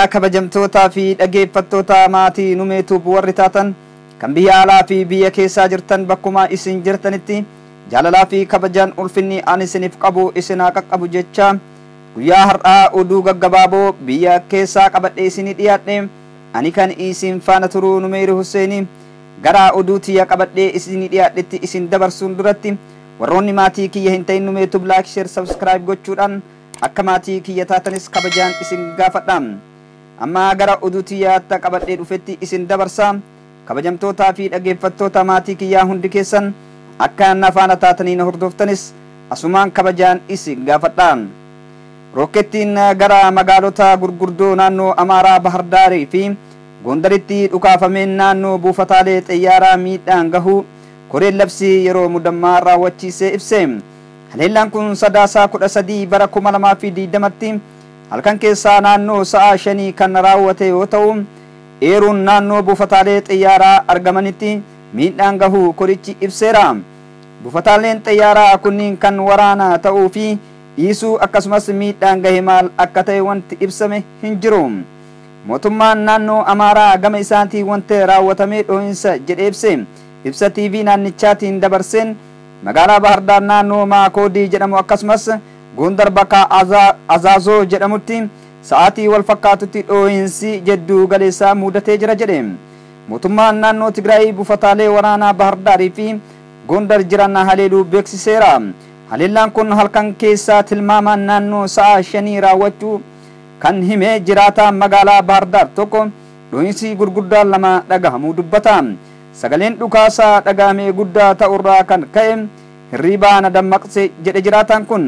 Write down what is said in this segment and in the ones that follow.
Egaa kabajamtootaa fi dhaggeeffattoota maatii Numee Tube warri taatan kan biyya alaa fi biyya keessaa jirtan bakkuma isin jirtanitti jaalalaa fi kabajaan ulfinni ani isiniif qabu isin haa qaqqabu jecha guyyaa har'aa oduu gaggabaaboo biyya keessaa qabadhee isinii dhiyaadhe. Ani kan isin faana turuu Numeeri Husseenii gara oduu tiyya qabadhee isinii dhiyaadhetti isin dabarsuun duratti warroonni maatii kiyya hin ta'in Numee Tube like, share, subscribe gochuudhaan akka maatii kiyya taatanis kabajaan isin gaafadha. Amma gara oduu tiyyaatti qabadhee dhufetti isin dabarsa. Kabajamtootaa fi dhaggeeffattoota maatii kiyyaa hundi keessan akka na faana taatanii na hordoftanis asumaan kabajaan isin gaafadha. Rookettiin gara magaalota gurguddoo naannoo Amaaraa Bahar Daarii fi Gondaritti dhukaafameen naannoo buufataalee xiyyaaraa miidhaan gahu koreen labsii yeroo mudammaa raawwachiisee ibse. Haleellaan kun Sadaasaa 13 bara 2020tti halkan keessaa naannoo sa'a 5 kan raawwate yoo ta'u, eeruun naannoo buufataalee xiyyaaraa argamanitti miidhaan gahu korichi ibseera. Buufataaleen xiyyaaraa kunniin kan waraanaa ta'uu fi dhiisuu akkasumas miidhaan gahe maal akka ta'e wanti ibsame hin jiru. Mootummaan naannoo Amaaraa gama isaatiin wanti raawwatamee dho'insa jedhee ibse. Ibsa TV naannichaatiin dabarseen magaalaa Bahar Daar naannoo Maakoodii jedhamu akkasumas Gondar bakka Azaazoo jedhamutti sa'aatii wal fakkaatutti dho'insi jidduu galeessaa mudatee jira jedhe. Mootummaan naannoo Tigraay buufataalee waraanaa Bahar Daarii fi Gondar jiran haleeluu beeksiseera. Haleellaan kun halkan keessaa tilmaamaan naannoo sa'a 5 raawwachuu kan hime jiraataa magaalaa Bahar Daar tokko dho'insi gurguddaan lama dhagahamuu dubbata. Sagaleen dhukaasaa dhagahame guddaa ta'urraa kan ka'e hirribaa na dammaqse jedhe jiraataan kun.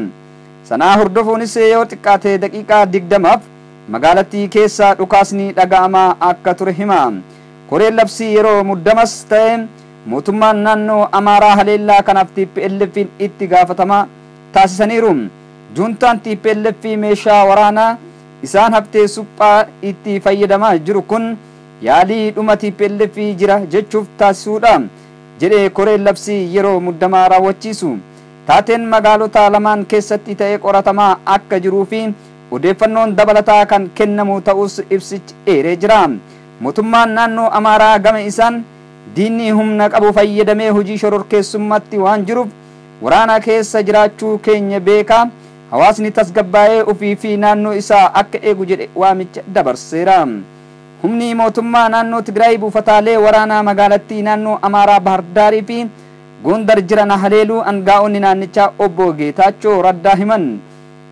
Sanaa hordofuunis yoo xiqqaate daqiiqaa 20f magaalattii keessaa dhukaasni dhaga'amaa akka ture hima. Koreen labsii yeroo muddamas ta'e mootummaan naannoo Amaaraa haleellaa kanaaf TPLF'n itti gaafatamaa taasisaniiru. Juuntaan TPLF meeshaa waraanaa isaan haftee suphaa itti fayyadamaa jiru kun yaalii dhuma TPLF jira jechuuf taasisuudha jedhee koreen labsii yeroo muddamaa raawwachiisu. Taateen magaalota lamaan keessatti ta'ee qoratamaa akka jiruu fi odeeffannoon dabalataa kan kennamu ta'us ibsichi eeree jira. Mootummaan naannoo Amaaraa gama isaan diinni humna qabu fayyadamee hojii shororkeessummaatti waan jiruuf waraana keessa jiraachuu keenya beekaa hawaasni tasgabbaa'ee ofii fi naannoo isaa akka eegu jedhe waamicha dabarseera. Humni mootummaa naannoo Tigraay buufataalee waraanaa magaalattii naannoo Amaaraa Bahar Daarii fi Gondar jiran haleeluu angaa'onni naannichaa obbo Geetaachoo Raddaa himan.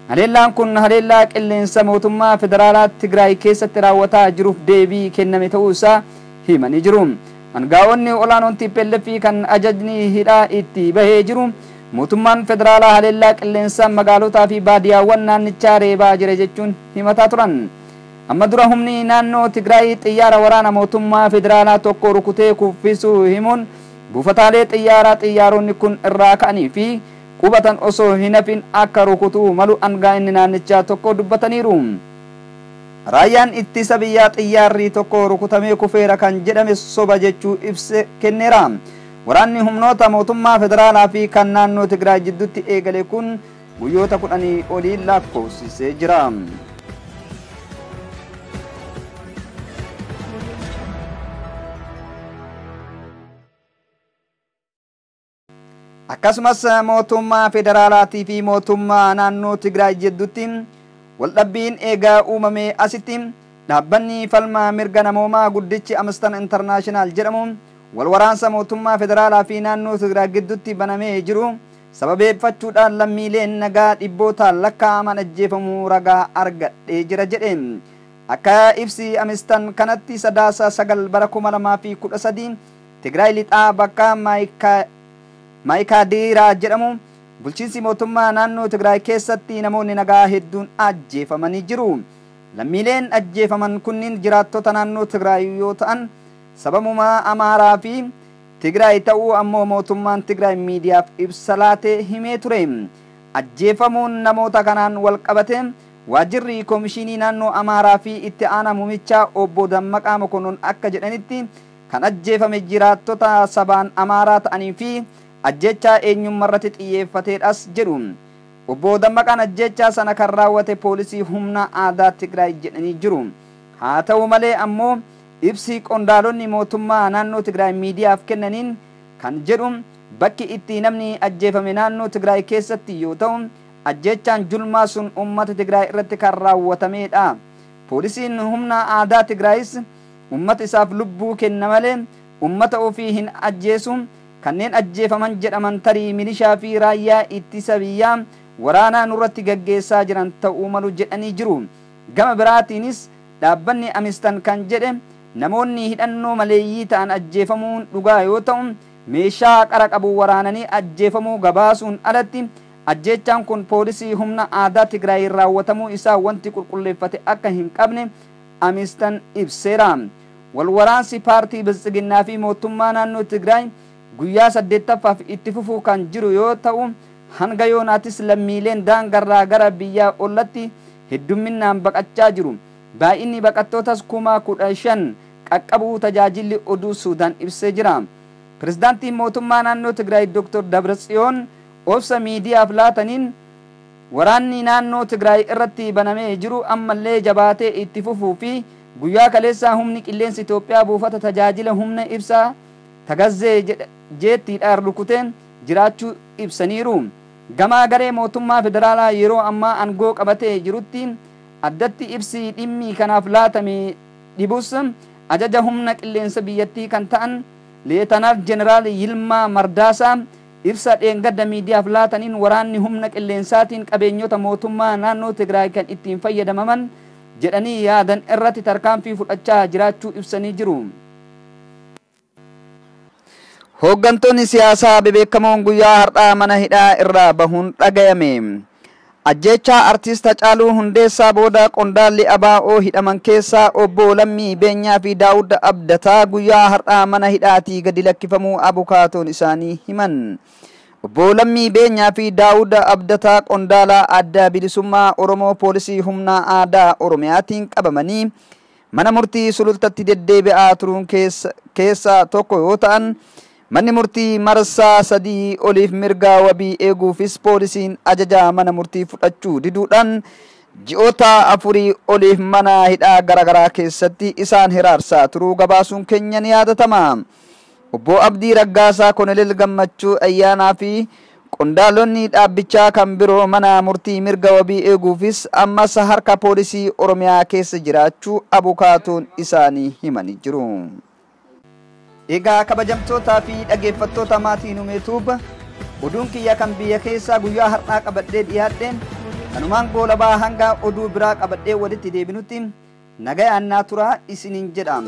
Haleellaan kun haleellaa qilleensa mootummaa federaalaa Tigraay keessatti raawwataa jiruuf deebii kenname ta'uu isaa himanii jiru. Angaa'onni olaanoon TPLF kan ajajni hidhaa itti bahee jiru mootummaan federaalaa haleellaa qilleensa magaalotaa fi baadiyyaawwan naannichaa reebaa jira jechuun himataa turan. Amma dura humni naannoo Tigraay xiyyaara waraana mootummaa federaalaa tokko rukutee kuffisuu himuun buufataalee xiyyaaraa xiyyaaronni kun irraa ka'anii fi qubatan osoo hin hafin akka rukutuu malu angaa'onni naannichaa tokko dubbataniiru. Raayyaan ittisa biyyaa xiyyaarri tokko rukutamee kufeera kan jedhame soba jechuu ibse kenneera. Waraanni humnoota mootummaa federaalaa fi kan naannoo Tigraay jidduutti eegale kun guyyoota 10 olii lakkoofsisee jira. Akkasumas mootummaa federaalaatii fi mootummaa naannoo Tigraay jidduutti waldhabbiin eegaa uumame asitti dhaabbanni falmaa mirga namoomaa guddichi Amnesty International jedhamu wal waraansa mootummaa federaalaa fi naannoo Tigraay gidduutti banamee jiru sababeeffachuudhaan lammiileen nagaa dhibbootaan lakkaa'aman ajjeefamuu ragaa argadhee jira jedhe. Akka ibsi Amnesty kanatti Sadaasa 9 bara 2013 Tigraay lixaa bakka Maayikaadiraa jedhamu bulchiinsi mootummaa naannoo Tigraay keessatti namoonni nagaa hedduun ajjeefamanii jiru. Lammiileen ajjeefaman kunniin jiraattota naannoo Tigraay yoo ta'an sababuma Amaaraa fi Tigraay ta'uu ammoo mootummaan Tigraay miidiyaaf ibsa laatee himee ture. Ajjeefamuun namoota kanaan wal qabate waajjirri koomishinii naannoo Amaaraa fi itti aanaa muumichaa obbo Dammaqaa Mokonnon akka jedhanitti kan ajjeefame jiraattota sabaan Amaaraa ta'anii fi ajjechaa eenyummaarratti xiyyeeffateedhas jedhu. Obbo Dammaqaan ajjechaa sana kan raawwate poolisii humna aadaa Tigraay jedhanii jiru. Haa ta'u malee ammoo ibsi qondaalonni mootummaa naannoo Tigraay miidiyaaf kennaniin kan jedhu bakki itti namni ajjeefame naannoo Tigraay keessatti yoo ta'u ajjeechaan julmaa sun uummata Tigraay irratti kan raawwatamedha. Poolisiin humna aadaa Tigraayis uummata isaaf lubbuu kenna malee uummata ofii hin ajjeesu. Kanneen ajjeefaman jedhaman tarii milishaa fi raayyaa ittisa biyyaa waraanaa nurratti gaggeessaa jiran ta'uu malu jedhanii jiru. Gama biraatiinis dhaabbanni Amistan kan jedhe namoonni hidhannoo maleeyyii ta'an ajjeefamuun dhugaa yoo ta'u meeshaa qara qabu waraananii ajjeefamuu gabaasuun alatti ajjeechaan kun poolisii humna aadaa Tigraay raawwatamuu isaa wanti qulqulleeffate akka hin qabne Amistan ibseera. Walwaraansi paartii Biltsiginnaa fi mootummaa naannoo Tigraay guyyaa 8ffaaf itti fufuu kan jiru yoo ta'u hanga yoonaatis lammiileen daangarraa gara biyyaa ollatti heddumminaan baqachaa jiru. Baay'inni baqattootas 15,000 qaqqabuu tajaajilli oduu Suudaan ibsee jira. Pirezidaantiin mootummaa naannoo Tigraay Dr. Dabratsiyoon obsa miidiyaaf laataniin waraanni naannoo Tigraay irratti banamee jiru ammallee jabaatee itti fufuu fi guyyaa kaleessaa humni qilleensa Itoophiyaa buufata tajaajila humna ibsaa Tagazzee jeettiidhaan rukuteen jiraachuu ibsaniiru. Gamaa garee mootummaa federaalaa yeroo ammaa aangoo qabatee jirutti addatti ibsi dhimmi kanaaf laatame dhibus ajaja humna qilleensa biyyattii kan ta'an Leetanaal Jeneraal Yilmaa Mardaasaa ibsa dheengadda miidiyaaf laataniin waraanni humna qilleensaatiin qabeenyota mootummaa naannoo Tigraay kan ittiin fayyadamaman jedhanii yaadan irratti tarkaanfii fudhachaa jiraachuu ibsanii jiru. Hooggantoonni siyaasaa bebeekamoon guyyaa har'aa mana hidhaa irraa bahuun dhagayame. Ajjeechaa artiist Hacaaluu Hundeessaa booda qondaalli ABO hidhaman keessaa obbo Lammii Beenyaa fi Daawud Abdataa guyyaa har'aa mana hidhaatii gadi lakkifamuu abukaatoon isaanii himan. Obbo Lammii Beenyaa fi Daawud Abdataa qondaala adda bilisummaa Oromoo poolisii humna aadaa Oromiyaatiin qabamanii mana murtii sulultatti deddeebi'aa turuun keessaa tokko yoo ta'an manni murtii marsaa 3 oliif mirga wabii eeguufis poolisiin ajaja mana murtii fudhachuu diduudhaan ji'oota 4 oliif mana hidhaa garaagaraa keessatti isaan hiraarsaa turuu gabaasuun keenya ni yaadatama. Obbo Abdii Raggaasaa, Koloneel Gammachuu Ayyaanaa fi qondaalonni dhaabbichaa kan biroo mana murtii mirga wabii eeguufis ammas harka poolisii Oromiyaa keessa jiraachuu abukaatoon isaanii himanii jiru. Egaa kabajamtootaa fi dhaggeeffattoota maatii Numeetuub oduun kiyya kan biyya keessaa guyyaa har'aa qabadhee dhiyaadheen kanumaan goolabaa hanga oduu biraa qabadhee walitti deebinutti nagayaan naa turaa isiniin jedha.